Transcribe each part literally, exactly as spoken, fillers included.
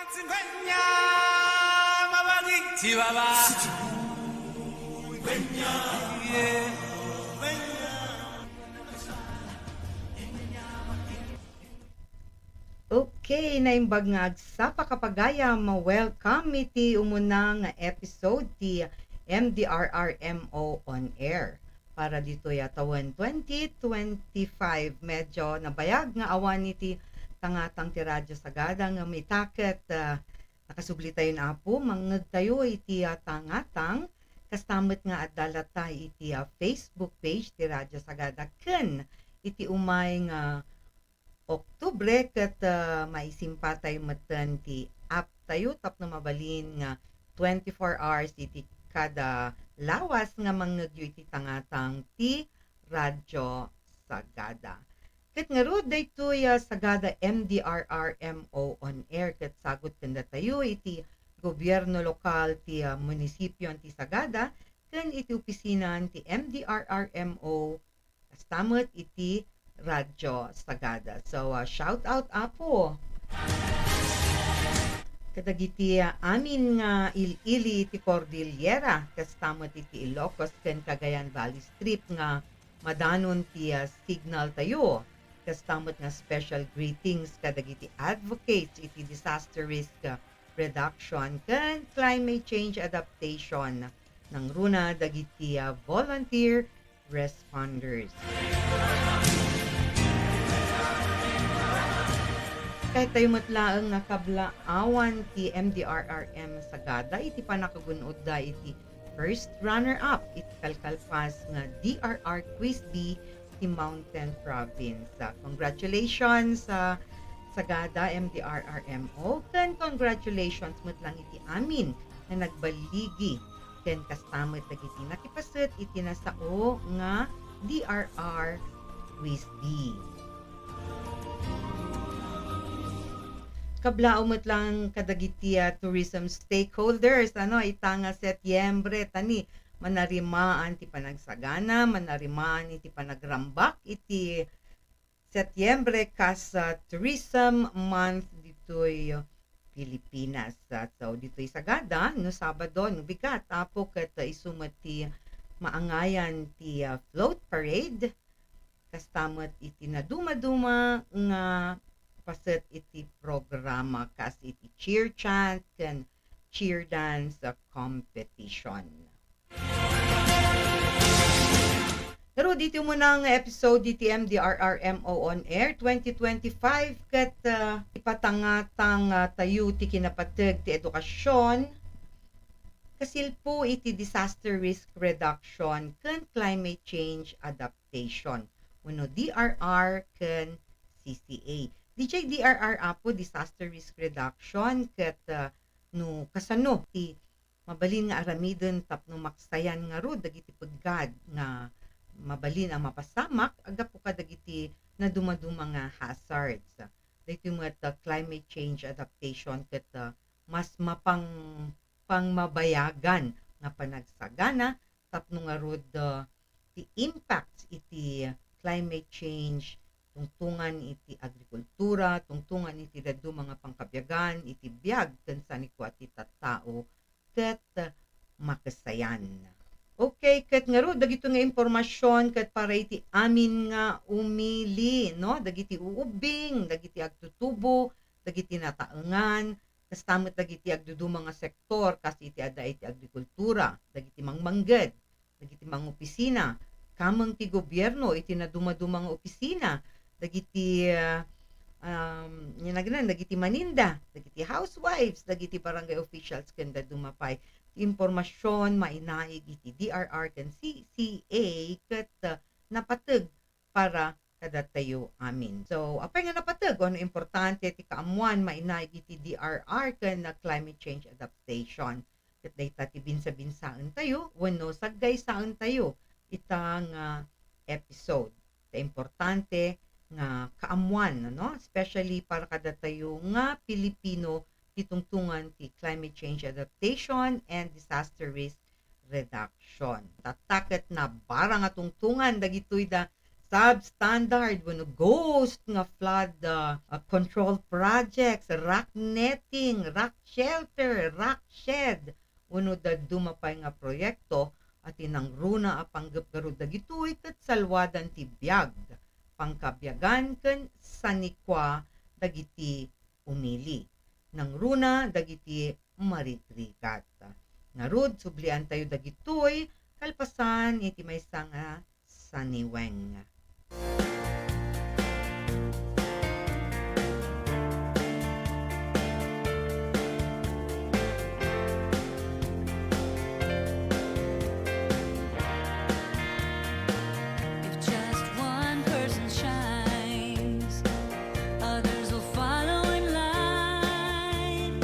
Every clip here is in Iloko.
Okay, naimbag nga agsapa, kapagayam, welcome iti umuna nga episode ti M D R R M O On Air. Para ditoy a tawen twenty twenty-five, medyo nabayag nga awan iti tangatang ti Radyo Sagada, ngem ita ket, ah, nakasubli tayon, Apo, mangngegtayo iti, ah, tangatang. Kasta met nga adda latta iti, ah, Facebook page ti Radyo Sagada ken iti umay nga Oktubre ket, ah, maisimpatay metten ti app tayo tapno mabalin nga twenty-four hours iti kada lawas nga mangngegyo iti tangatang ti Radyo Sagada. Ket ngarud daytoy, ah, Sagada M D R R M O On Air ket sagut kandatayo iti gobierno lokal ti, ah, munisipyo ti Sagada ken iti opisina ti M D R R M O kasta met iti Radyo Sagada. So, ah, shout out, Apo. Kadagiti, ah, amin nga il-ili iti Cordillera, kasta met iti Ilocos ken Cagayan Valley Strip nga madanon ti, ah, signal tayo. Kasta met nga special greetings kadagiti advocates iti disaster risk, ah, reduction ken climate change adaptation. Nangruna dagiti, ah, volunteer responders. Kayatyo met laeng nga kablaawan ti M D R R M Sagada iti pannakagun-odda iti first runner-up iti kalkalpas nga D R R Quiz Bee ti Mountain Province. Ah, congratulations sa Sagada M D R R M O, ken congratulations met lang iti amin nga nagbaligi ken kasta met dagiti nakipaset iti nasao nga D R R Quiz Bee. Kablaaw met lang kadagiti, ah, tourism stakeholders, ano, ita nga Setyembre, ta ni manarimaan ti panagsagana, manarimaan iti panagrambak iti Setyembre kas, ah, Tourism Month ditoy Pilipinas. Ah, so, ditoy Sagada, no Sabado, no bigat, Apo, ket, ah, isu met ti maangayan ti, ah, float parade. Kasta met iti nadumaduma nga paset iti programa kas iti cheer chant ken cheer dance competition. Pero ditoy umuna nga episode iti M D R R M O On Air twenty twenty-five ket, ah, ipatangatang, ah, tayo ti kinapateg ti edukasyon kasilpo iti disaster risk reduction ken climate change adaptation. Station wenno D R R ken C C A. Diay D R R, Apo, disaster risk reduction, ket, ah, no kasano ti mabalin nga aramiden tapno maksayan ngarud dagiti peggad nga mabalin a mapasamak gapu kadagiti nadumaduma nga hazards. Daytoy met, ah, climate change adaptation ket, ah, mas mapang-, pangmabayagan nga panagsagana tapno ngarud, ah, ti impacts iti climate change, tungtungan iti agrikultura, tungtungan iti dadduma nga pangkabiagan, iti biag ken sanikua ti tattao ket makessayan. Okay, ket ngarud dagitoy nga impormasyon ket para iti amin nga umili, no? Dagiti uubbing, dagiti agtutubo, dagiti nataengan, kasta met dagiti agduduma nga sektor, kas iti adda iti agrikultura, dagiti mangmangged, dagiti mangopisina, kameng ti gobierno iti nadumaduma nga opisina, dagiti, ah, um, nagnan, dagiti maninda, dagiti housewives, dagiti barangay officials, ken dadduma pay ti impormasyon mainaig iti D R R ken C C A ket, ah, napateg para kadatayo amin. So, apay nga napateg wenno importante ti kaammuan mainaig iti D R R ken climate change adaptation? Ket dayta ti binsabinsaentayo wenno saggaysaentayo ita nga episode. Ta importante nga kaammuan, no? Especially para kadatayo nga Pilipino ti tungtungan ti climate change adaptation and disaster risk reduction. Tatta ket nabarang a tungtungan dagitoy da substandard wenno ghost nga flood, ah, ah, control projects, rock netting, rock shelter, rock shed, wenno dadduma pay nga proyekto a ti nangruna a panggep garud dagitoy ket salwadan ti biag, pangkabiagan ken sanikua dagiti umili. Nangruna dagiti marigrigat. Ngarud, subliantayo dagitoy kalpasan iti maysa nga saniweng. If just one person shines, others will follow in line.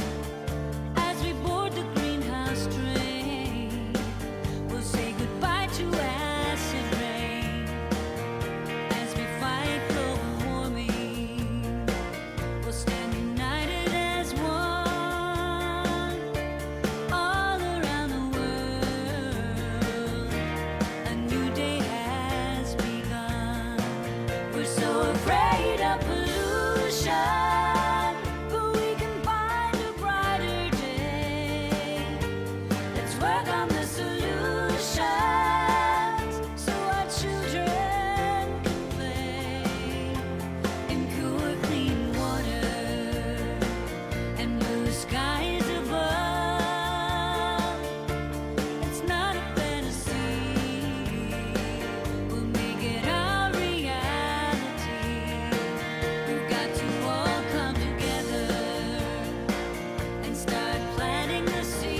As we board the greenhouse train, we'll say goodbye to acid rain. As we fight global warming, we'll stand united as one. All around the world, a new day has begun. We're so afraid of pollution, but we can find a brighter day. Let's work on the solutions so our children can play in cool, clean water and blue skies above. It's not a fantasy. We'll make it our reality. We've got to all come together and start planting the seeds.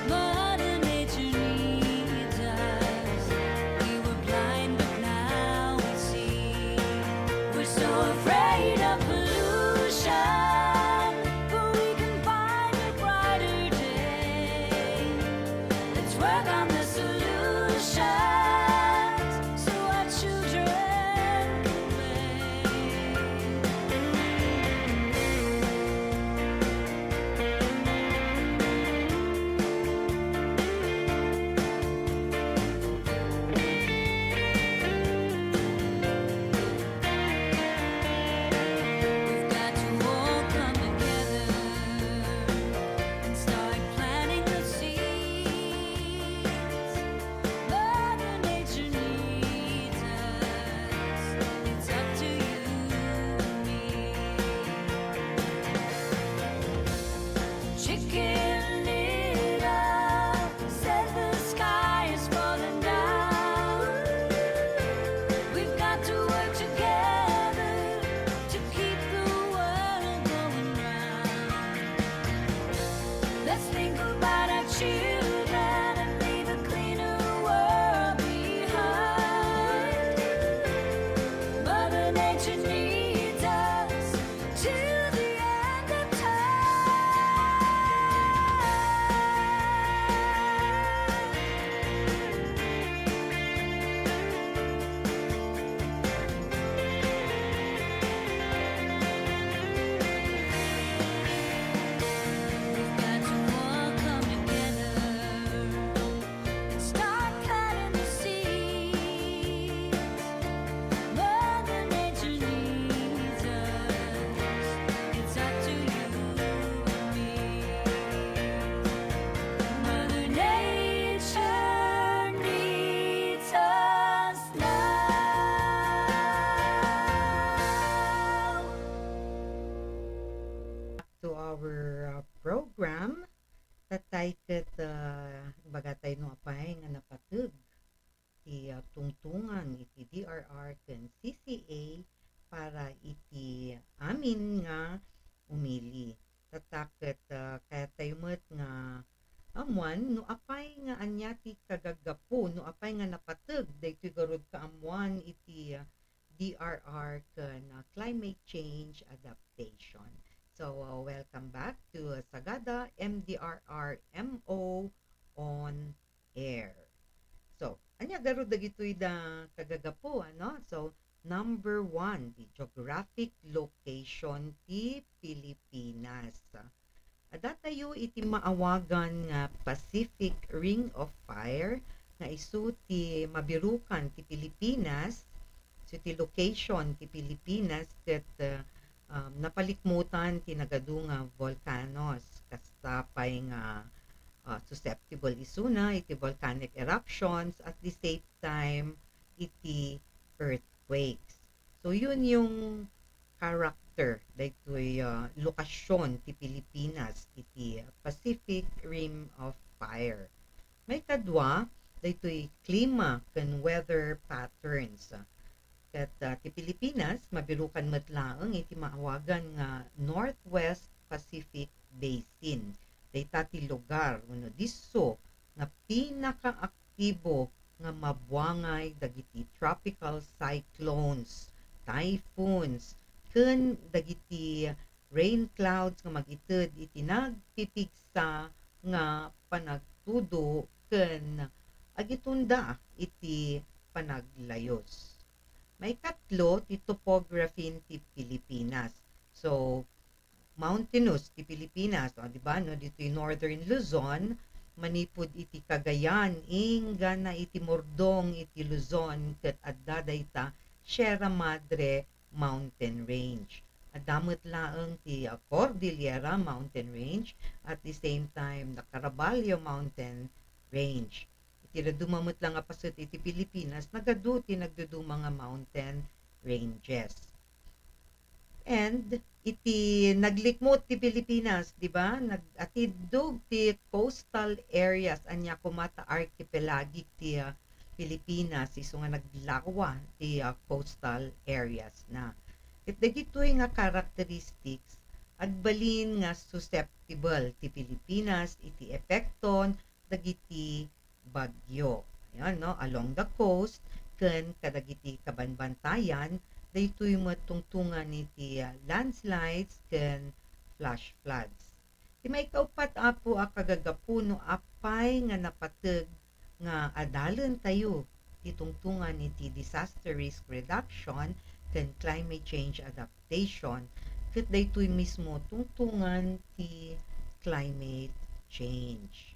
Mother Nature needs us. We were blind, but now we see. We're so afraid of pollution, but we can find a brighter day. Let's work on the solutions so our children can play. We've got to all come together and start planting the seeds. Mother Nature needs us. It's up to you and me. Chicken Little says the sky is falling down. We've got to work together to keep the world going round. Let's think about our children and leave a cleaner world behind. Mother Nature needs us till the end of time. We've got to all come together and start planting the seeds. Mother Nature needs us. It's up to you and me. Mother Nature needs us now. To our, uh, program, tatay ket, uh, ibaga tayo no apay nga napateg ti, ah, tungtungan iti D R R ken C C A para iti amin nga umili. Tatta ket, ah, kayat tayo met nga ammuan no apay nga ania ti kagaggapu, no apay nga napateg daytoy garud kaammuan iti, ah, D R R ken, ah, climate change adaptation. So, ah, welcome back to, ah, Sagada M D R R M O on air. So, ania garud dagitoy da kagagapu, ano? So, number one, the geographic location ti Pilipinas. Adda tayo iti maawagan nga Pacific Ring of Fire isu ti mabirukan ti Pilipinas, isu ti location ti Pilipinas ket, uh, um, napalikmutan ti nagadu nga volcanoes, kasta pay nga, uh, susceptible isuna iti volcanic eruptions, at the same time iti earthquakes. So, yun yung character daytoy, ah, lokasyon ti Pilipinas iti Pacific Rim of Fire. Maikadua, daytoy klima ken weather patterns. Ket, ah, ti Pilipinas, mabirukan met laeng iti maawagan nga Northwest Pacific Basin. Dayta ti lugar wenno disso nga pinaka aktibo nga mabuangay dagiti tropical cyclones, typhoons, ken dagiti rain clouds nga magited iti nagpipigsa nga panagtudo ken agitunda iti panaglayus. Maikatlo ti topography ti Pilipinas. So, mountainous ti Pilipinas, o, di ba, no? Ditoy Northern Luzon, manipud iti Cagayan, inggana iti Mordong iti Luzon, ket adda dayta Sierra Madre Mountain Range. Adda met laeng ti, ah, Cordillera Mountain Range, at the same time, the Caraballo Mountain Range. Iti daduma met la nga paset iti Pilipinas, nagadu ti nagduduma nga mountain ranges. And iti naglikmut ti Pilipinas, di ba? Nag-atiddog ti coastal areas, ania koma ta archipelagic ti, ah, Pilipinas, isu nga naglawa ti, ah, coastal areas na. Ket dagitoy nga characteristics, agbalin nga susceptible ti Pilipinas iti epekton dagiti bagyo. Ayan, no? Along the coast, ken kadagiti kabanbantayan, daytoy met tungtungan iti, ah, landslides ken flash floods. Ti maikaupat, Apo, a kagagapu no apay nga napateg nga adalentayo ti tungtungan iti disaster risk reduction ken climate change adaptation, ket daytoy mismo tungtungan ti climate change.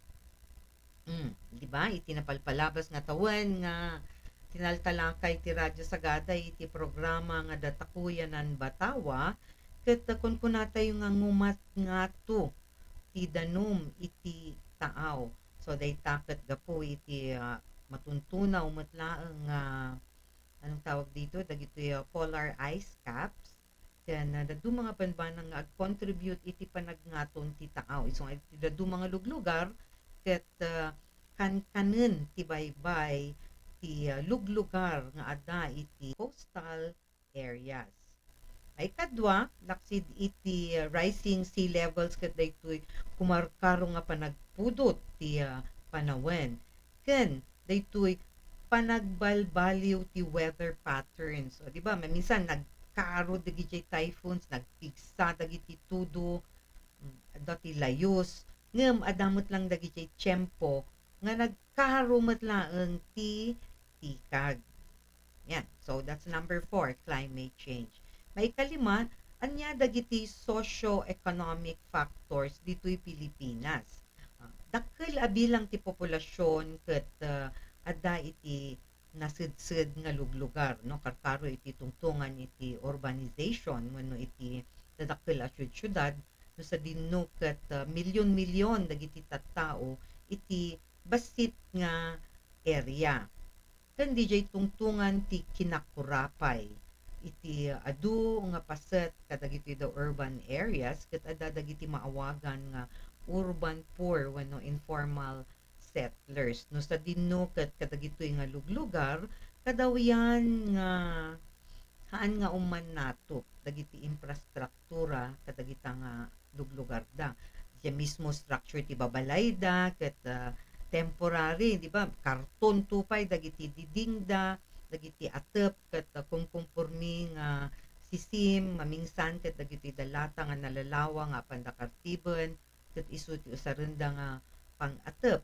Hmm, di ba? Iti napalpalabas nga tawen nga tinaltalakay ti Radyo Sagada iti programa nga Datakuyanan Batawa, ket kunkunatayo nga ngumat ngato ti danum iti taaw. So, dayta ket gapu iti, ah, matuntunaw met laeng nga, anong tawag dito? Dagitoy, ah, polar ice caps. Ken, ah, dadduma nga banbanag nga ag-contribute iti panagngaton ti taaw. Isu nga iti dadduma nga luglugar, ket, ah, kankanen ti baybay ti, ah, luglugar nga adda iti coastal areas. Maikadua, laksid iti, ah, rising sea levels ket daytoy kumarkaro nga panagpudot ti, ah, panawen. Ken daytoy panagbalbaliw ti weather patterns. O, di ba? Maminsan, nagkaro dagiti typhoons, nagpigsa dagiti tudo, mm, adda ti layus, ngem adda met lang dagiti tiempo nga nagkaro met laeng ti tikag. Yan. So, that's number four, climate change. Maikalima, ania dagiti socio-economic factors ditoy Pilipinas? Ah, dakkel a bilang ti populasyon ket, ah, adda iti nasedsed nga luglugar, no? Karkaro iti tungtungan iti urbanization wenno iti dadakkel a siudsiudad, no sadinno ket, ah, milyon-milyon dagiti tattao iti bassit nga area. Ken didiay tungtungan ti kinakurapay iti adu nga paset kadagitoy da urban areas ket adda dagiti maawagan nga urban poor wenno informal settlers. No sadinno ket kadagitoy nga luglugar, kadawyan nga haan nga umannatup dagiti infrastruktura kadagita nga luglugarda. Diay mismo structure ti babalayda ket, ah, temporary, di ba? Karton to pay dagiti didingda, dagiti atep ket, ah, kumkumpormi nga sisim, mamingsan ket dagiti dalata nga nalalawa nga apanda kartiben, ket isu ti usarenda nga pang-atep.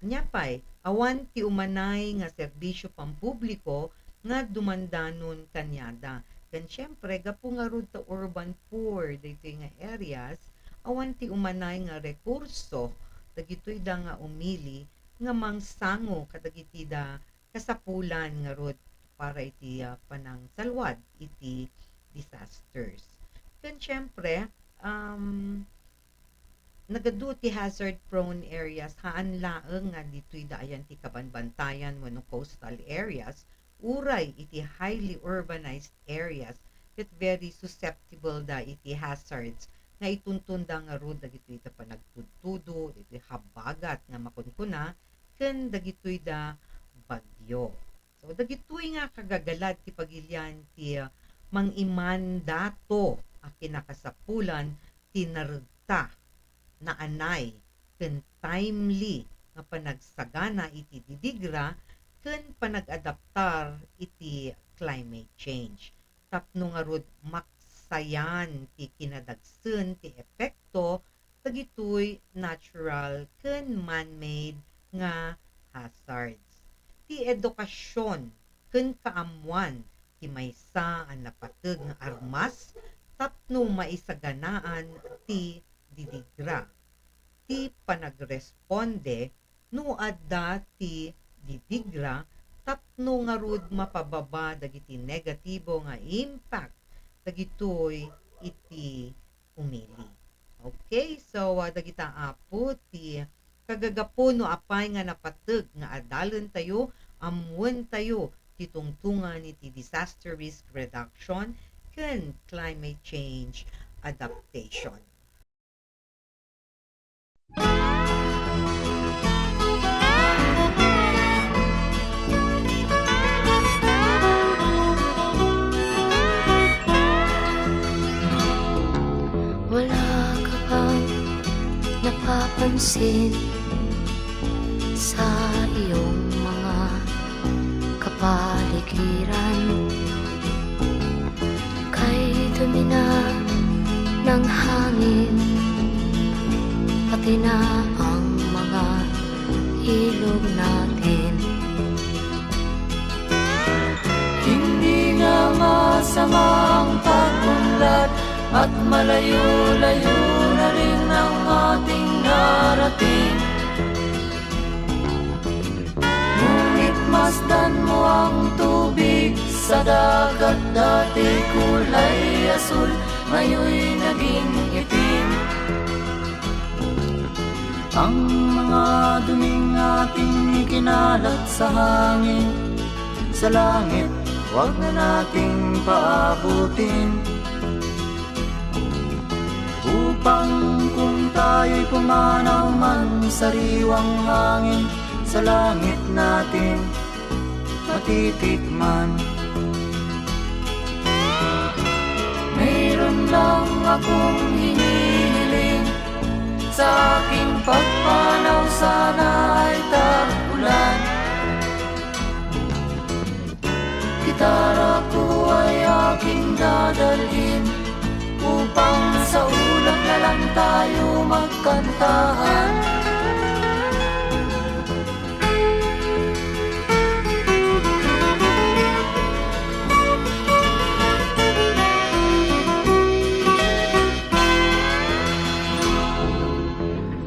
Ania pay, awan ti umanay nga serbisio pampubliko nga dumandanon kaniada. Ken siempre, gapu ngarud ta urban poor daytoy nga areas, awan ti umanay nga rekurso dagitoyda nga umili nga mangsango kadagiti da kasapulan ngarud para iti, ah, panangsalwad iti disasters. Ken siyempre, um, nagadu ti hazard-prone areas, haan laeng nga ditoy da ayan ti kabanbantayan wenno coastal areas, uray iti highly urbanized areas ket very susceptible da iti hazards nga ituntonda ngarud dagitoy ita panagtudtudo, ditoy habagat nga makunkuna, ken dagitoy da bagyo. So, dagitoy nga kagagalad ti pagilian ti, ah, mangimandato a kinakasapulan ti naregta, naanay, ken timely nga panagsagana iti didigra ken panag-adaptar iti climate change tapno ngarud maksayan ti kinadagsen ti epekto dagitoy natural ken man-made nga hazards. Ti edukasion ken kaammuan ti maysa a napateg nga armas tapno maisaganaan ti didigra. Ti panagresponde no adda ti didigra tapno ngarud mapababa dagiti negatibo nga impact dagitoy iti umili. Okay, so, ah, dagita apo ti kagagapu no apay nga napateg nga adalentayo, ammoentayo ti tungtungan iti disaster risk reduction ken climate change adaptation. Wala ka bang napapansin sa iyong mga kapaligiran? Kay dumi na ng hangin, pati na ang mga ilog natin. Hindi na masama ang pag-unlad at malayo-layo na rin ang ating narating. Ngunit masdan mo ang tubig sa dagat, dati kulay asul, ngayoy naging itim. Ang mga duming ating ikinalat sa hangin, sa langit, wag na nating paabutin. Upang kung tayo'y pumanaw man, sariwang hangin sa langit natin matitikman. Mayroon lang akong hinihiling, sa aking pagpanaw sana ay tag-ulan. Gitara ko ay aking dadalhin, upang sa ulap na lang tayo magkantahan.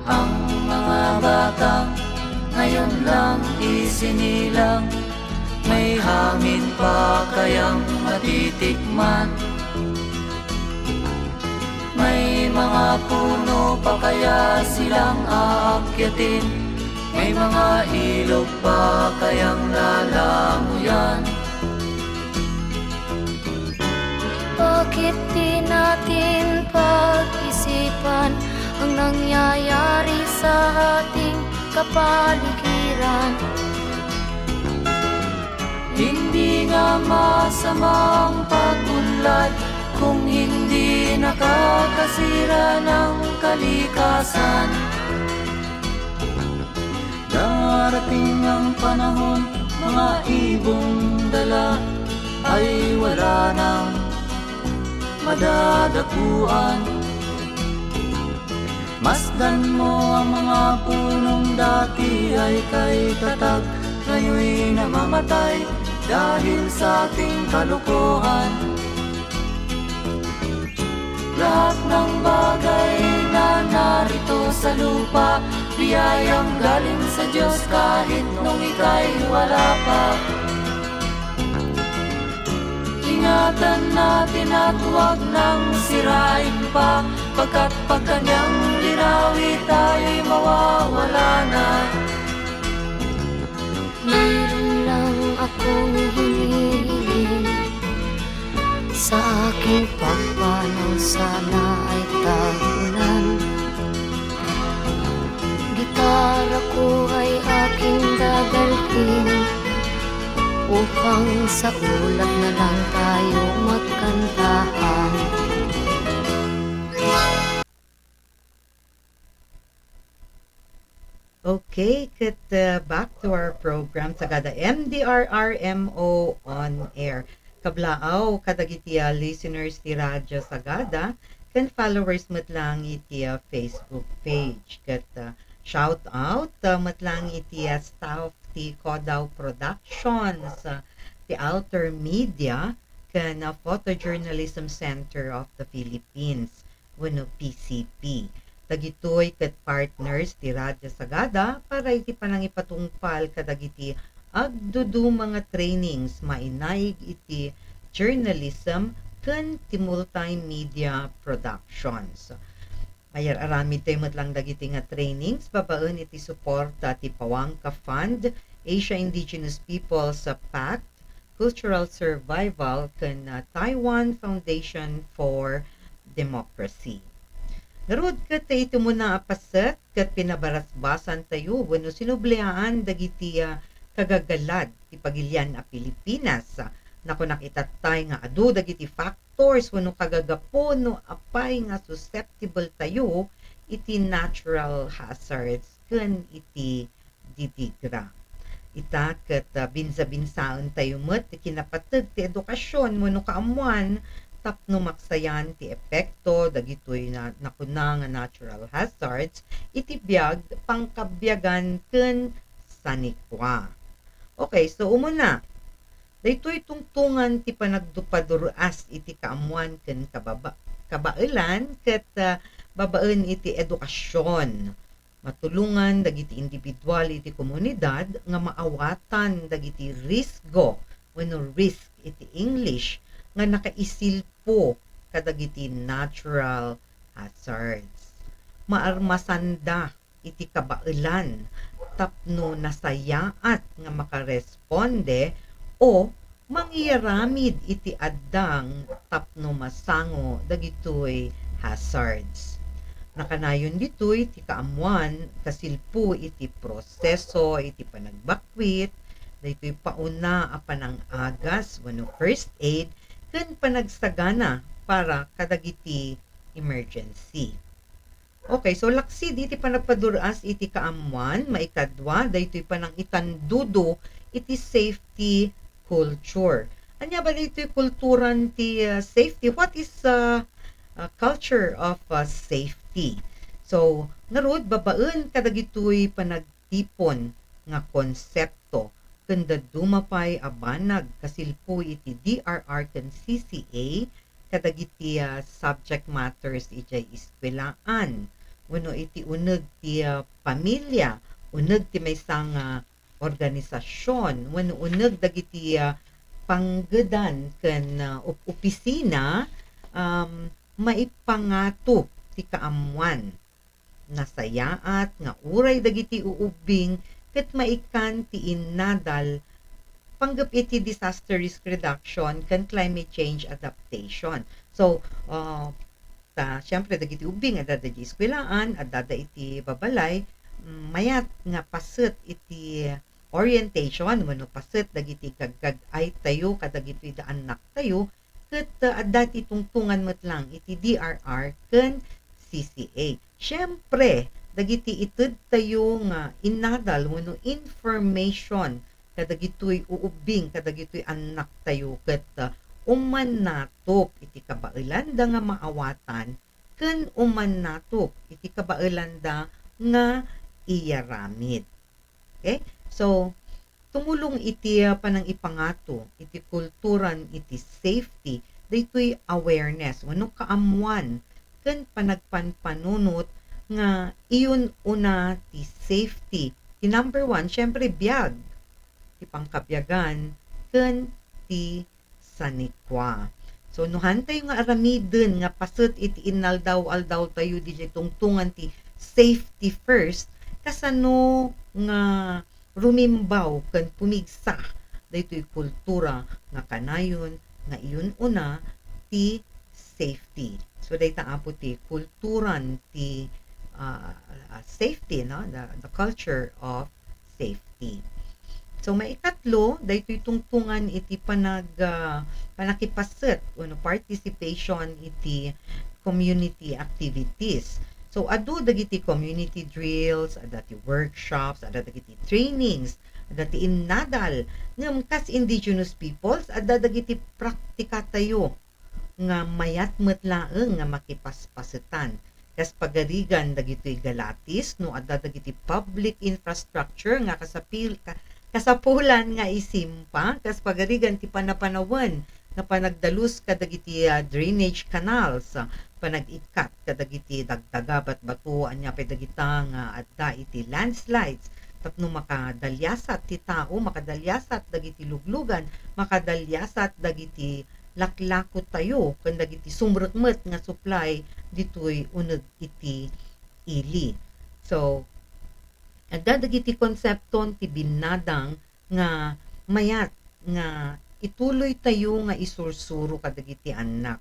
Ang mga batang ngayon lang isinilang, may hangin pa kayang matitikman? May mga puno pa kaya silang aakyatin? May mga ilog pa kayang lalangoyan? Bakit di natin pag-isipan ang nangyayari sa ating kapaligiran? Hindi nga masama ang pag-unlad kung hindi nakakasira ng kalikasan. Darating ang panahon, mga ibong dala ay wala nang madadapuan. Masdan mo ang mga punong dati ay kay tatag, ngayoy namamatay dahil sa ating kalokohan. Lahat ng bagay na narito sa lupa Biyayang galing sa Diyos kahit nung ika'y wala pa. Ingatan natin at huwag nang sirain pa, pagkat pag kanyang linawi tayo'y mawawala na. Mayroon lang akong hinihiling. Sa aking pagpanaw sana ay tag-ulan. Gitara ko ay aking dadalhin upang sa ulap na lang tayo magkantahan. Okay, ket, uh, back to our program, Sagada M D R R M O on air. Kablaaw, kadagiti, uh, listeners ti Radyo Sagada, ken followers met lang iti, uh, Facebook page. Ket, uh, shout out, uh, met lang iti, uh, staff ti Kodao Productions, uh, ti Alter Media, ken, uh, Photojournalism Center of the Philippines, wenno P C P. Dagitoy ket partners ti Radyo Sagada para iti panangipatungpal kadagiti agduduma nga trainings mainaig iti journalism ken ti multimedia productions. Mayar-aramidtayo met lang dagiti nga trainings babaen iti suporta ti Pawanka Fund, Asia Indigenous Peoples Pact, Cultural Survival, ken, ah, Taiwan Foundation for Democracy. Ngarud, ket iti umuna a paset, ket pinabarasbasantayo wenno sinubliaan dagiti, ah, kagagalad ti pagilian a Pilipinas. Nakunak itattay nga adu dagiti factors wenno kagagapu no apay nga susceptible tayo iti natural hazards ken iti didigra. Ita ket, ah, binsabinsaentayo met ti kinapateg ti edukasion wenno kaammuan tapno maksayan ti epekto dagitoy na, nakuna nga natural hazards iti biag, pangkabiagan ken sanikua. Okay, so umuna, daytoy tungtungan ti panagdupadur-as iti kaammuan ken kababa-, kabaelan ket, ah, babaen iti edukasion. Matulongan dagiti individual iti komunidad nga maawatan dagiti risgo wenno risk iti English nga nakaisilpo kadagiti natural hazards. Maarmasanda iti kabaelan tapno nasayaat nga makaresponde o mangiyaramid iti addang tapno masango dagitoy hazards. Nakanayon ditoy ti kaammuan kasilpo iti proseso iti panagbakwit, daytoy pauna a panangagas wenno first aid, ken panagsagana para kadagiti emergency. Okay, so laksid iti panagpadur-as iti kaammuan, maikadua, daytoy panangitandudo iti safety culture. Ania ba daytoy kulturan ti, ah, safety? What is, ah, ah, culture of, ah, safety? So, ngarud, babaen kadagitoy panagtipon nga konsepto ken dadduma pay a banag kasilpo iti D R R ken C C A, kadagiti, ah, subject matters idiay eskuelaan, wenno iti uneg ti, ah, pamilya, uneg ti maysa nga organisasion, wenno uneg dagiti, ah, panggedan ken, ah, op-, opisina, um, maipangato ti kaammuan. Nasayaat nga uray dagiti uubbing ket maikkan ti innadal panggep iti disaster risk reduction ken climate change adaptation. So, ah, ta, siyempre, dagiti ubbing adda idiay eskuelaan, adda iti babalay, mm, mayat nga paset iti orientation wenno paset dagiti gaggaaytayo kadagiti annaktayo, ket, ah, adda ti tungtungan met lang iti D R R ken C C A. Siyempre, dagiti itedtayo nga innadal wenno information kadagitoy uubbing, kadagitoy annaktayo ket, ah, umannatop iti kabaelanda nga maawatan ken umannatop iti kabaelanda nga iyaramid. Okay? So, tumulong iti, ah, panangipangato iti kulturan iti safety, daytoy awareness wenno kaammuan ken panagpanpanunot nga iyun-una ti safety. Ti number one, syempre, biag. Ti pangkabiagan ken ti sanikua. So, no haantayo nga aramiden nga paset iti inaldaw-aldawtayo diay tungtungan ti safety first, kasano nga rumimbaw ken pumigsa daytoy kultura nga kanayon nga iyun-una ti safety? So, dayta, Apo, ti kulturan ti, ah, ah, safety, no? The, the culture of safety. So, maikatlo, daytoy tungtungan iti panag-, ah, panakipaset wenno participation iti community activities. So, adu dagiti community drills, adda ti workshops, adda dagiti trainings, adda ti innadal. Ngem kas indigenous peoples, adda dagiti praktikatayo nga mayat met laeng nga makipaspasetan. Kas pagarigan dagitoy galatis, no adda dagiti public infrastructure nga kasapil-, ka-, kasapulan nga isimpa, kas pagarigan ti panapanawen nga panagdalus kadagiti, ah, drainage canals, ah, panag-ikkat kadagiti dagdaga, batbato, ania pay dagita nga adda iti landslides, tapno makadaliasat ti tao, makadaliasat dagiti luglugan, makadaliasat dagiti laklako tayo ken dagiti sumrekmet nga supply ditoy uneg iti ili. So, adda dagiti konsepton ti binnadang nga mayat nga ituloy tayo nga isursuro kadagiti annak.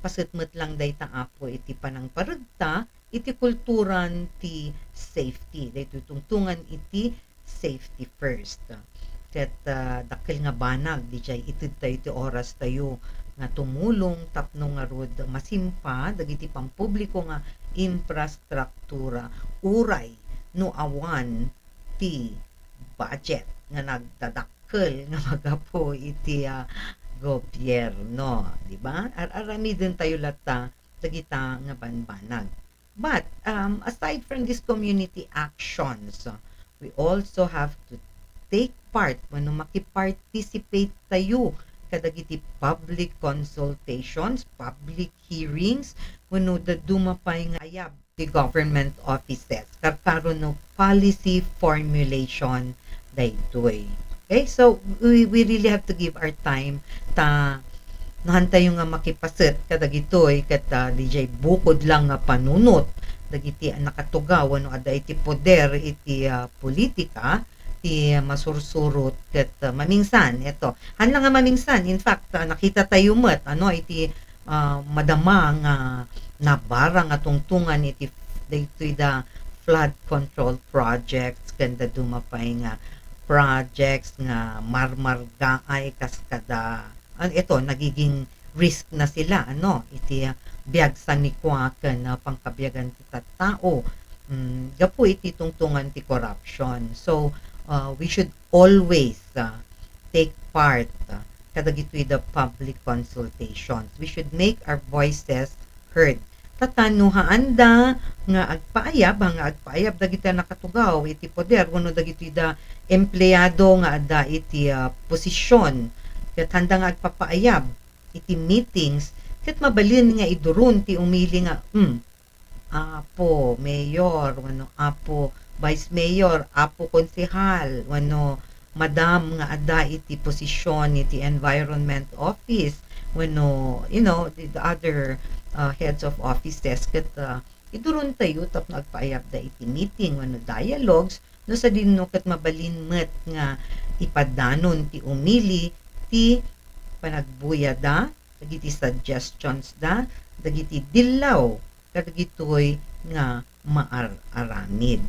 Paset met lang dayta, Apo, iti panangparegta iti kulturan ti safety. Daytoy tungtungan iti safety first. Ket, ah, dakkel nga banag diay ited tayo ti oras tayo nga tumulong tapno ngarud masimpa dagiti pampubliko nga infrastruktura uray no awan ti budget nga nagdadakkel nga magapu iti, ah, gobierno, di ba? Ar-aramiden tayo latta dagita nga banbanag. But, um, aside from these community actions, we also have to take part wenno makiparticipate tayo kadagiti public consultations, public hearings, wenno dadduma pay nga ayab ti government offices, karkaro no policy formulation daytoy. Okay? So, we, we really have to give our time ta no haantayo nga makipaset kadagitoy ket, ah, diay bukod lang nga panunot dagiti a nakatugaw wenno adda iti poder iti, ah, politika, ti masursurot ket, ah, mamingsan, eto, haan lang nga mamingsan. In fact, ah, nakita tayo met, ano, iti, ah, madama nga nabarang nga tungtungan iti daytoy da flood control projects ken dadduma pay nga projects nga marmargaay kas kada, an-, eto, nagiging risk na sila, ano, iti, ah, biag sanikua ken, ah, pangkabiagan ti tattao, mm, gapu iti tungtungan ti corruption. So, uh, we should always, uh, take part, uh, kadagitoy da public consultations. We should make our voices heard. Ta no haanda nga agpaayab, ha, nga agpaayab dagiti a nakatugaw iti poder wenno dagitoy da empleyado nga adda iti, ah, posisyon, ket haanda nga agpapaayab iti meetings, ket mabalin nga idurun ti umili nga, hmm, Apo Mayor, wenno Apo Vice Mayor, Apo Konsehal, wenno Madam nga adda iti posisyon iti Environment Office, wenno, you know, the, the other, uh, heads of offices, ket, uh, idurun tayo tapno agpaayabda iti meeting wenno dialogues, no sadino ket mabalin met nga ipadanon ti umili ti panagbuyada dagiti suggestions da, dagiti dillaw kadagitoy nga maar-aramid.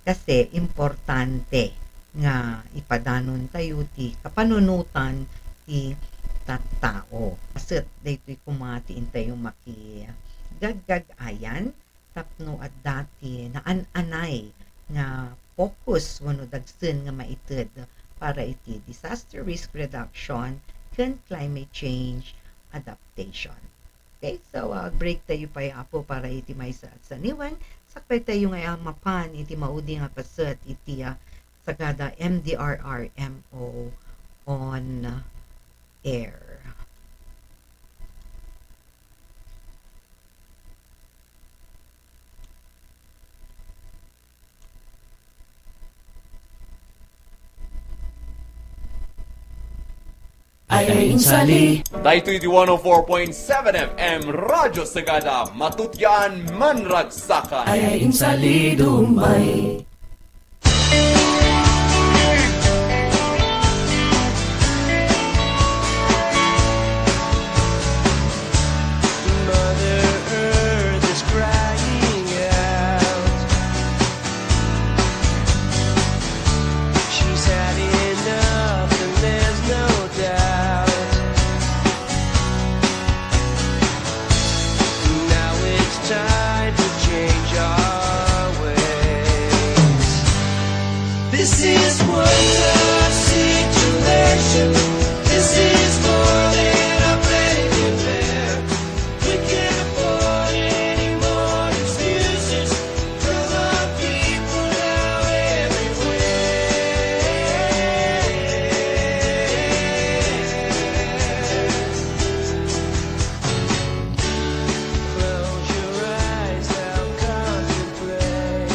Kasi importante nga ipadanon tayo ti kapanunotan ti tattao. Paset daytoy koma ti intayo makigagagayan tapno adda ti naan-anay nga focus wenno dagsen nga maited para iti disaster risk reduction ken climate change adaptation. Okay, so, ah, break tayo pay, Apo, para iti maysa a saniwen. Sakbay tayo nga mapan iti maudi nga paset iti, ah, Sagada M D R R M O on air. Ay, ay, insali. Daytoy ti one oh four point seven F M Radyo Sagada, matutian, manragsakan. Ay, ay, insali, dumay. Mother Earth is crying out. She's had enough, and there's no doubt. Now it's time to change our ways. This is one tough situation. This is more than our planet can bear. We can't afford any more excuses. Come on, people, now everywhere. Close your eyes, now contemplate.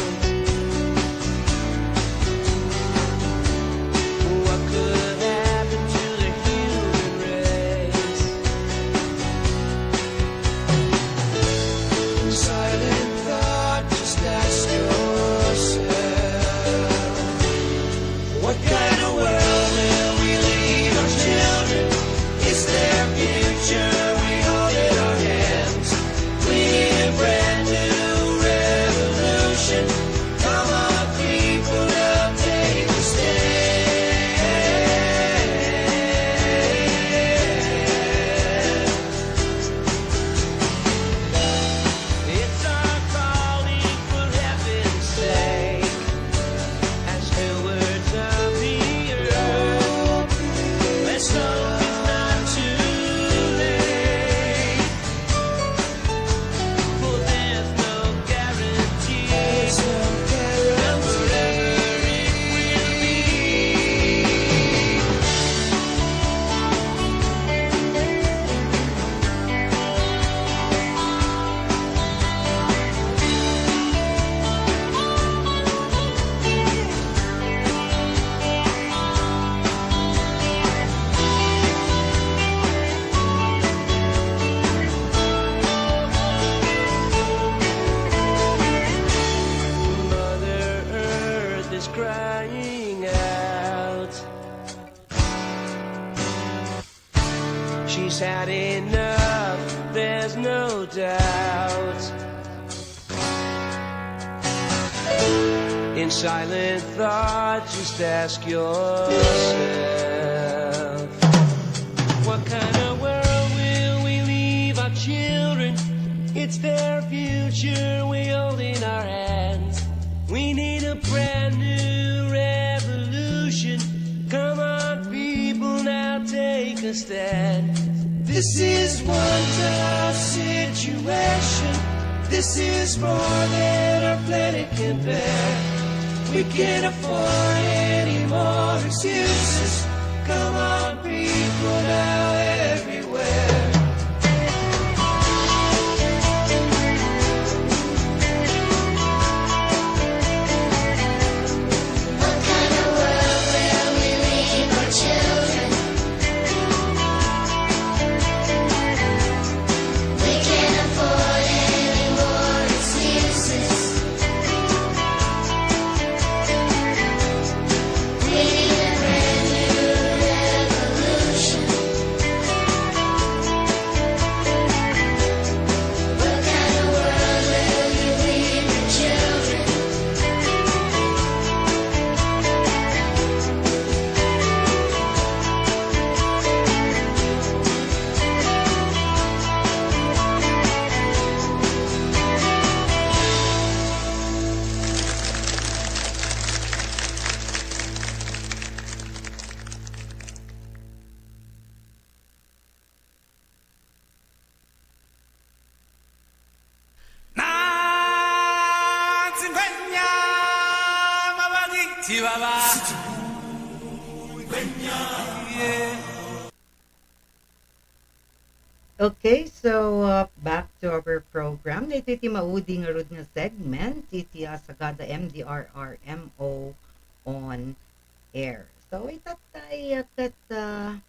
What could happen to the human race? In silent thought, just ask yourself, what kind of world will we leave our children? Is their future we hold in our hands? We need a brand new revolution. Come on, people, now take a stand. It's our calling, for heaven's sake. As stewards of the earth, let's hope it's not too late. For there's no guarantee of wherever it will be. Mother Earth is crying out. She's had enough, there's no doubt. In silent thought, just ask yourself, what kind of world will we leave our children? It's their future we hold in our hands. We need a brand new revolution. Come on, people, now take a stand. This is one tough situation. This is more than our planet can bear. We can't afford any more excuses. Come on, people, now everywhere. What kind of world will we leave our children? We can't afford any more excuses. We need a brand new revolution. What kind of world will you leave your children? Okay, so, uh, back to our program. Iti ti maudi ngarud nga segment, iti, uh, Sagada M D R R M O on air. So, itattay, uh, ket, uh,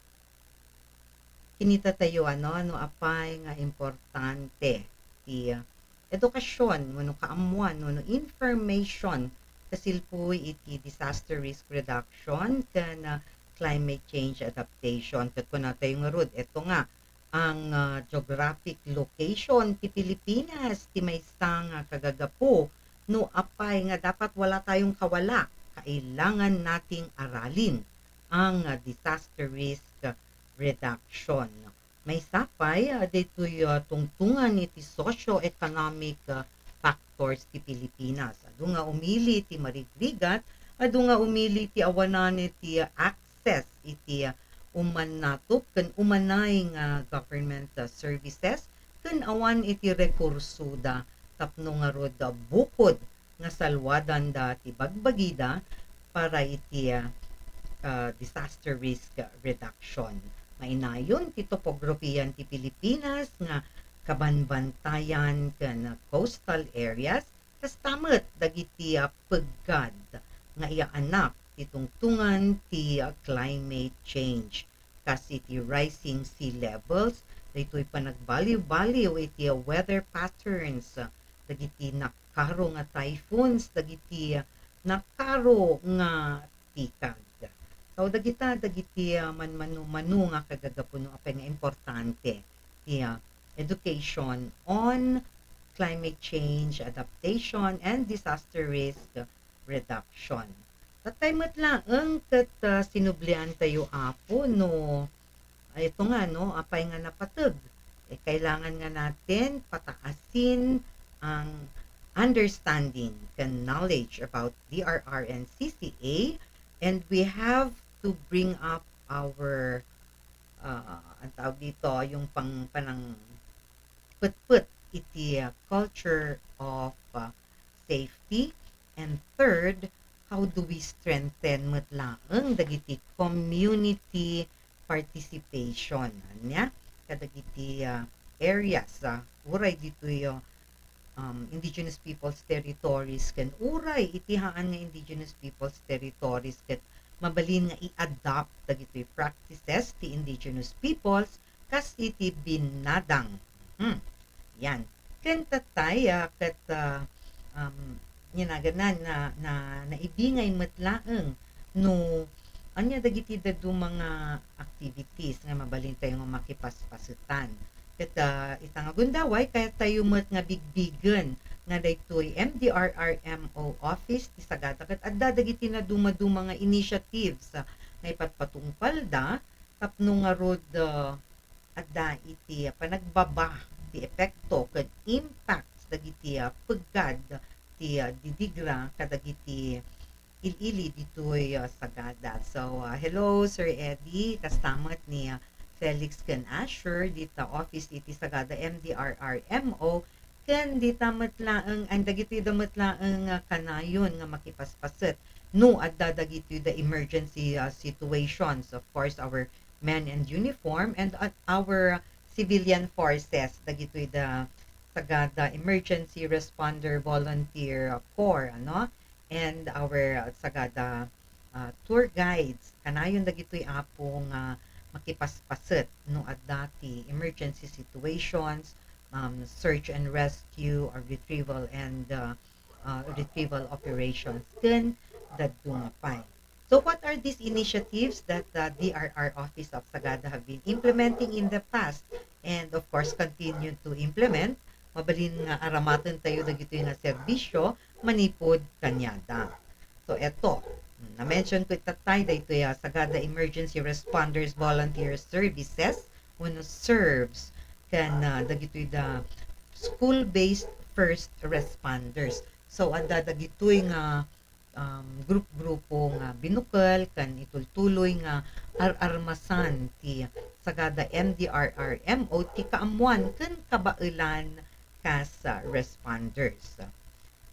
kinitatayo, ano, no apay nga importante ti, ah, edukasyon wenno kaammuan wenno information kasilpuy iti disaster risk reduction ken, ah, climate change adaptation. Ket kunatayo ngarud, eto nga, ang, ah, geographic location ti Pilipinas ti maysa nga kagagapu no apay nga dapat wala tayong kawala, kailangan nating aralin ang, ah, disaster risk reduction. Maysa pay, ah, daytoy, ah, tungtungan iti socio-economic, ah, factors ti Pilipinas. Adu nga umili ti marigrigat, adu nga umili ti awanan iti, ah, access iti, ah, umannatup ken umanay nga government, ah, services ken awan iti rekursoda tapno ngarud, ah, bukod nga salwadanda ti bagbagida para iti, ah, ah, disaster risk reduction. Mainayon ti topografian ti Pilipinas nga kabanbantayan ken coastal areas, kasta met dagiti, ah, peggad nga iyaanak ti tungtungan ti, ah, climate change, kas iti rising sea levels, daytoy panagbaliw-baliw iti weather patterns, dagiti nakaro nga typhoons, dagiti nakaro nga tikag. So, dagita, dagiti, ah, manmanu-manu nga kagagapu no apay nga importante ti, ah, education on climate change, adaptation, and disaster risk reduction. Tatay met laeng ket, ah, sinublian tayo, Apo, no, ito nga, no, apay nga napateg. Eh, kailangan nga natin pataasin ang understanding and knowledge about D R R and C C A, and we have to bring up our, ah, ang tawag dito, yung pang-, panang-, putput iti, ah, culture of, ah, safety. And third, how do we strengthen met laeng dagiti community participation, ania, kadagiti, ah, areas, ah, uray ditoy, ah, um, Indigenous Peoples Territories ken uray iti haan nga Indigenous Peoples Territories ket mabalin nga i-adapt dagitoy practices ti Indigenous Peoples kas iti binadang. Hmm. Yan. Ken tatay, ah, ket, ah, um, nanagan na, na, na, naibingay met laeng no ania dagiti dadduma nga activities nga mabalin tayo nga makipaspasetan. Ket, ah, ita nga gundaway, kayat tayo met nga bigbigen nga daytoy M D R R M O office ti Sagada ket adda dagiti nadumaduma nga initiatives, ah, nga ipatpatungpalda tapno ngarud, ah, adda iti panagbaba ti epekto ken impacts dagiti, ah, peggad ti, ah, didigra kadagiti il-ili ditoy, ah, Sagada. So, ah, hello, Sir Eddie, kasta met ni, ah, Felix ken Asher, dita office iti Sagada M D R R M O, ken dita met laeng, and dagitoy da met laeng nga kanayon nga makipaspaset no adda dagitoy da emergency, ah, situations. Of course, our men in uniform and, uh, our civilian forces, dagitoy da Sagada Emergency Responder Volunteer Corps, ano? And our, uh, Sagada, uh, tour guides. Kanayon dagitoy, Apo, nga makipaspaset no adda ti emergency situations, um, search and rescue, or retrieval and, uh, uh, retrieval operations, ken dadduma pay. So, what are these initiatives that the D R R Office of Sagada have been implementing in the past and, of course, continue to implement? Mabalin nga aramaten tayo dagitoy nga serbisyo manipud kaniada. So, eto, na-mention ko ita tay, daytoy, ah, Sagada Emergency Responders Volunteer Services, wenno serves, ken, ah, dagitoy da school-based first responders. So, adda dagitoy nga, um, grup-grupo nga binukel ken itultuloy nga ar-armasan ti Sagada M D R R M O ti kaammuan ken kabaelan kas, ah, responders.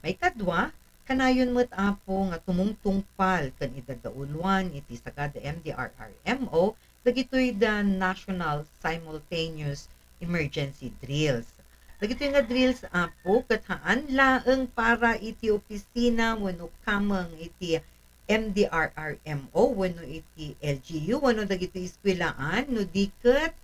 Maikadua, kanayon met, Apo, nga tumungtungpal ken idadauloan iti Sagada M D R R M O dagitoy da National Simultaneous Emergency Drills. Dagitoy nga drills, Apo, ket haan laeng para iti opisina wenno kameng iti M D R R M O wenno iti L G U wenno dagitoy eskuelaan, no di ket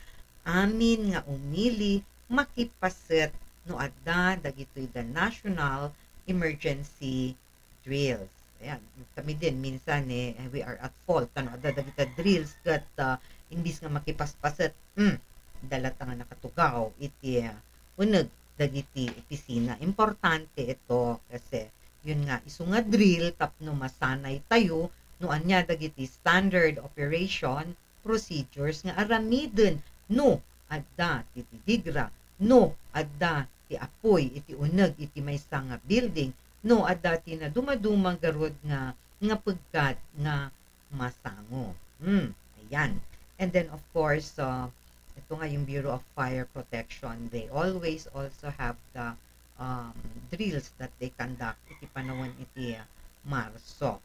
amin nga umili makipaset no adda dagitoy da national emergency drills. Ayan, kami din minsan, eh, we are at fault. Ano, adda dagita drills ket, ah, imbis nga makipaspaset, hmm, dalata nga nakatugaw iti, ah, uneg dagiti opisina. Importante ito kasi yun nga, isu nga drill tapno masanay tayo no ania dagiti standard operation procedures nga aramiden no adda ti didigra, no adda ti apuy iti uneg iti maysa nga building, no adda ti nadumaduma garud nga, nga peggat nga masango. Hmm, ayan. And then, of course, uh, ito nga yung Bureau of Fire Protection, they always also have the, um, drills that they conduct iti panawen iti, uh, Marso.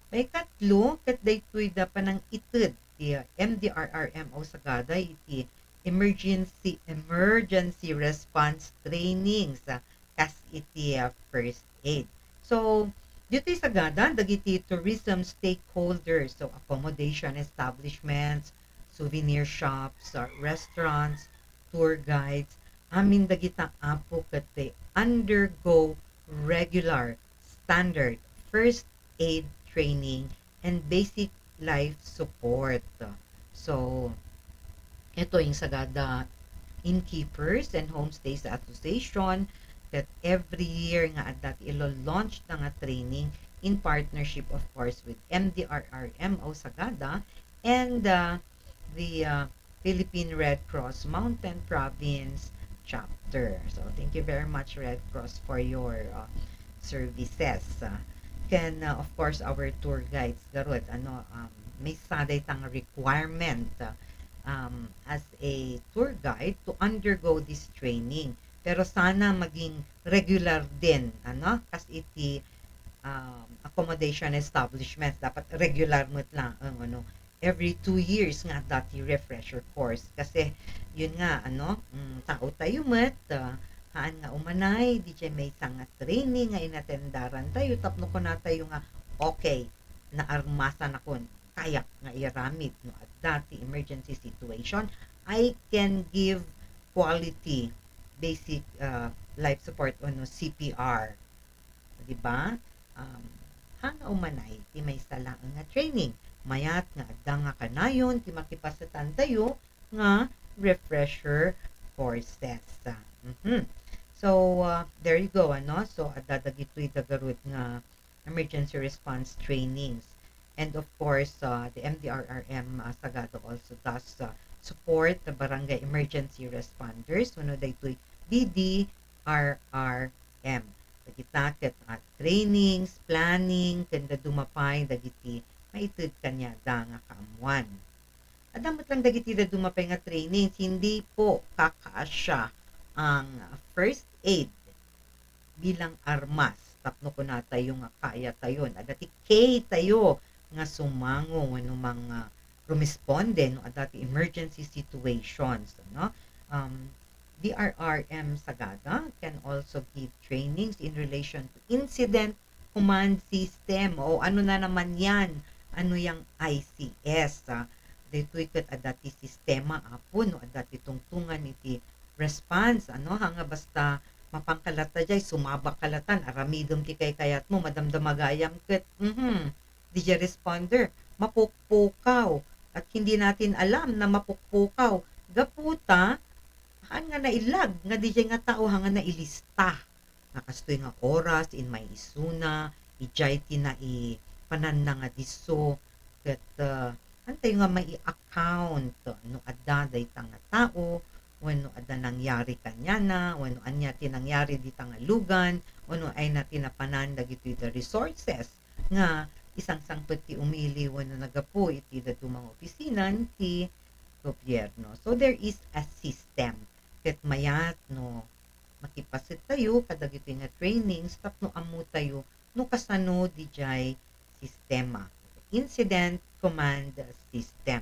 Maikatlo, ket daytoy da panangited ti, uh, M D R R M Sagada iti emergency, emergency response trainings, ah, kas iti, ah, first aid. So, ditoy Sagada, dagiti tourism stakeholders, so accommodation establishments, souvenir shops, ah, restaurants, tour guides, amin dagita apo ket they undergo regular standard first aid training and basic life support. So, ito yung Sagada Innkeepers and Homestays Association that every year nga adda ti ilo-launch na nga training in partnership, of course, with M D R R M o Sagada and, uh, the, uh, Philippine Red Cross Mountain Province Chapter. So, thank you very much, Red Cross, for your, uh, services. Uh, ken, uh, of course, our tour guides, garud, ano, um, maysa dayta nga requirement, uh, um, as a tour guide to undergo this training. Pero sana maging regular din, ano, kas iti, um, accommodation establishments. Dapat regular met lang, ano, every two years nga adda ti refresher course. Kasi, yun nga, ano, mm, tao tayo met, ah, haan nga umanay, didiay maysa nga training nga inatendaran tayo, tapno kuna tayo nga, "Okay, naarmasan akon, kayak nga iaramid no adda ti emergency situation, I can give quality basic, ah, life support o no C P R." Di ba? Um, haan nga umanay ti maysa laeng nga training. Mayat nga adda nga kanayon ti makipasetan tayo nga refresher courses. Mhm. So, uh, there you go, ano? So, adda dagitoy da garud nga emergency response trainings. And of course, uh, the M D R R M, uh, Sagada also does, uh, support the barangay emergency responders, wenno daytoy D D R R M. Dagita ket, ah, trainings, planning, ken dadduma pay dagiti maited kaniada nga kaammuan. Adda met lang dagiti dadduma pay nga trainings, hindi po kakaasya ang first aid bilang armas tapno kunatayo nga kayatayon. Adda ti K tayo nga sumango wenno mang, ah, rumisponde no adda ti emergency situations, no? Um, D R R M Sagada can also give trainings in relation to incident command system. O ano na naman yan? Ano yang I C S? Ah, ditoy ket adda ti sistema, apo, no? Adda ti tungtungan iti response, ano? Hanga basta mapangkalata jay, sumabak kalatan, aramidem ti kaykayatmo, madamdama gayam ket, mhm, didiay responder, mapukpukaw. At hindi natin alam na mapukpukaw. Gaputa, haan nga naillag nga didiay nga tao, haan nga nailista. Nga kastoy nga oras, in may isuna, idiay ti naipananna nga disso, ket, ah, haan tayo nga mai-account no adda dayta nga tao, wenno adda nangyari kaniana, wenno ania ti nangyari dita nga lugan, wenno ania ti napanan dagitoy the resources nga isangsangpet ti umili wenno naggapu iti dadduma nga opisina ti gobyerno. So, there is a system. Ket mayat no makipaset tayo kadagitoy nga trainings tapno ammo tayo no kasano didiay sistema. Incident Command System.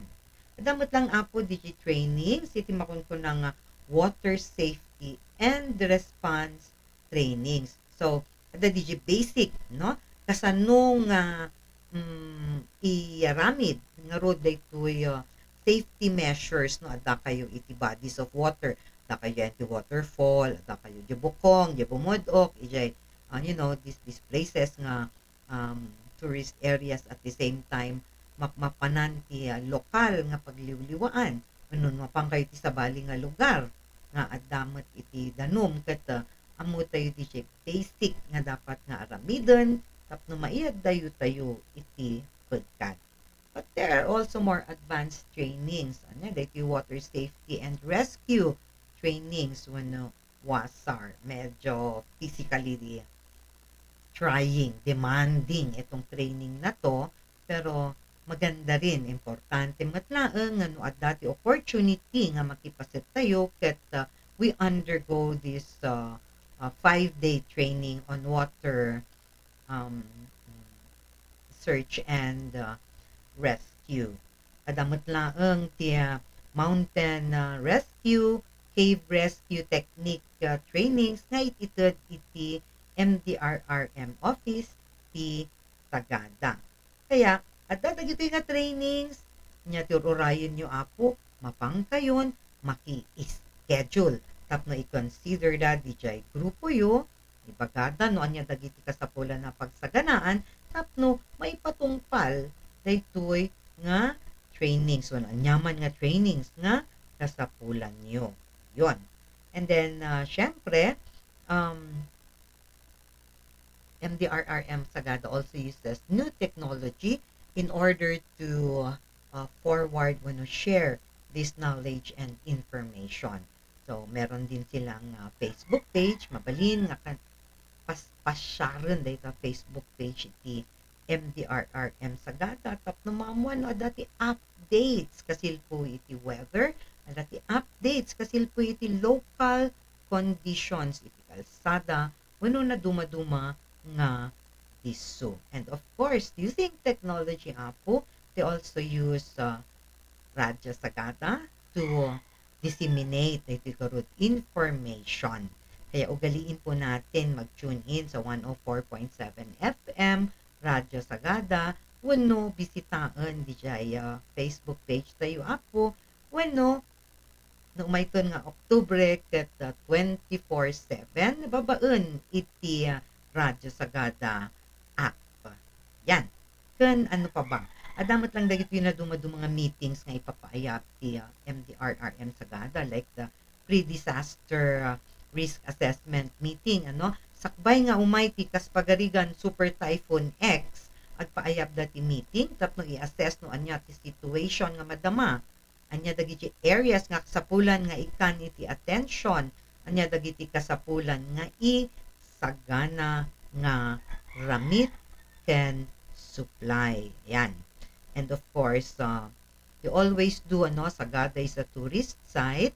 Adda met lang, apo, didiay trainings iti makunkuna nga water safety and response trainings. So, adda didiay basic, no? Kasano nga, mm, iaramid ngarud daytoy, uh, safety measures no adda kayo iti bodies of water. Adda kayo iti waterfall, adda kayo di bukong, di bumudok, ijay, uh, you know, these, these places nga um, tourist areas at the same time mapmapanan ti uh, lokal nga pagliwliwaan. Ano, mapang kayo ti sabali nga lugar nga adda met iti danum ket uh, ammo tayo di basic nga dapat nga aramiden tapno maiyad dayo tayo iti pagkat. But there are also more advanced trainings, ano, like yung water safety and rescue trainings, when uh, wasar, medyo physically trying, demanding itong training na to, pero maganda rin, importante met laeng nga no adda ti opportunity nga makipaset tayo ket uh, we undergo this uh, uh, five-day training on water um, search and uh, rescue. Adda met laeng ti uh, mountain uh, rescue, cave rescue technique uh, trainings nga itited iti M D R R M office ti Sagada. Kaya, adda dagitoy nga trainings, nya ti ur-urayenyo, Apo, mapangkayon maki-schedule tapno i-consider da dijay grupoyo, ibagada no ania dagiti kasapulan a pagsaganaan tapno maipatungpal daytoy nga trainings wenno aniaman nga trainings nga kasapulanyo. Yon. And then, uh, syempre, um, M D R R M Sagada also uses new technology in order to uh, forward wenno share this knowledge and information. So, meron din silang uh, Facebook page, mabalin nga kan pas pasyaren dayta Facebook page iti M D R R M Sagada tapno maammuan no adda ti updates kasilpo iti weather, adda ti updates kasilpo iti local conditions iti kalsada wenno nadumaduma nga disso. And of course, using technology, Apo, they also use uh, Radyo Sagada to disseminate daytoy garud information. Kaya ugaliin po natin mag-tune in sa one oh four point seven F M Radyo Sagada wenno bisitaen dijay uh, Facebook page tayo, Apo, wenno no umayton nga Oktubre ket uh, twenty-four seven babaen iti uh, Radyo Sagada app. Yan. Ken ano pa ba? Adda met lang dagitoy nadumaduma nga meetings nga ipapaayab ti uh, M D R R M Sagada, like the pre-disaster uh, risk assessment meeting, ano? Sakbay nga umay ti kas pagarigan Super Typhoon X, agpaayabda ti meeting tapno i-assess no ania ti situation nga madama. Ania dagiti areas nga kasapulan nga ikkan iti attention? Ania dagiti kasapulan nga isagana nga ramit ken supply? Yan. And of course, uh, you always do, ano, Sagada is a tourist site.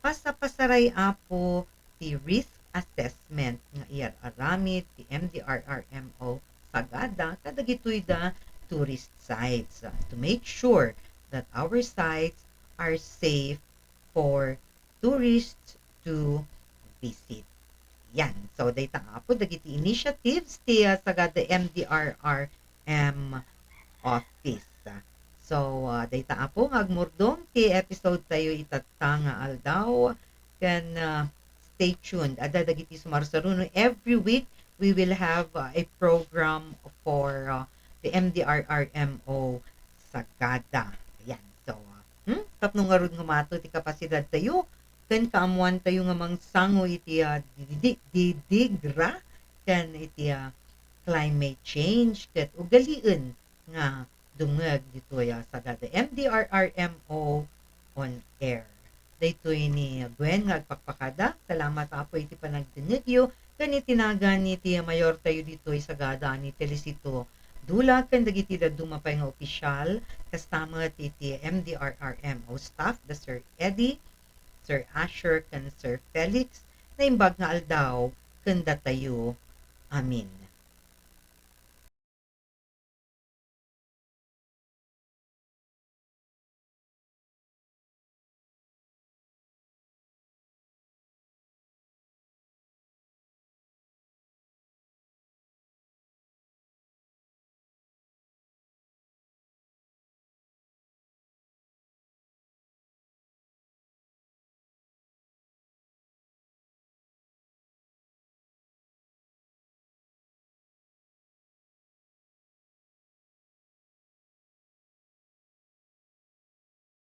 Pasapasaray, Apo, ti risk assessment nga iyar-aramid ti M D R R M O Sagada kadagitoy da tourist sites, uh, to make sure that our sites are safe for tourists to visit. Yan. So, dayta, Apo, dagiti initiatives ti uh, Sagada M D R R M office. So, uh, dayta, Apo, nga agmurdom ti episode tayo itatta nga aldaw. Ken uh, stay tuned. Adda dagiti sumarsaruno. Every week, we will have uh, a program for uh, the M D R R M O Sagada. Ayan. So, uh, hmm? Tapno ngarud nga mato ti kapasidad tayo, ken kaammuan tayo nga mangsango iti uh, didi- didigra ken iti uh, climate change ket ugalien nga dumngeg ditoy a Sagada M D R R M O on air. Daytoy ni Gwen nga agpakpakada. Salamat, Apo, iti panagdengngegyo ken iti nagan iti mayor tayo ditoy Sagada a ni Felicito Dula ken dagiti dadduma pay nga opisyal, kasta met iti M D R R M O staff, da Sir Eddie, Sir Asher, ken Sir Felix. Naimbag nga aldaw ken datayo. Amin.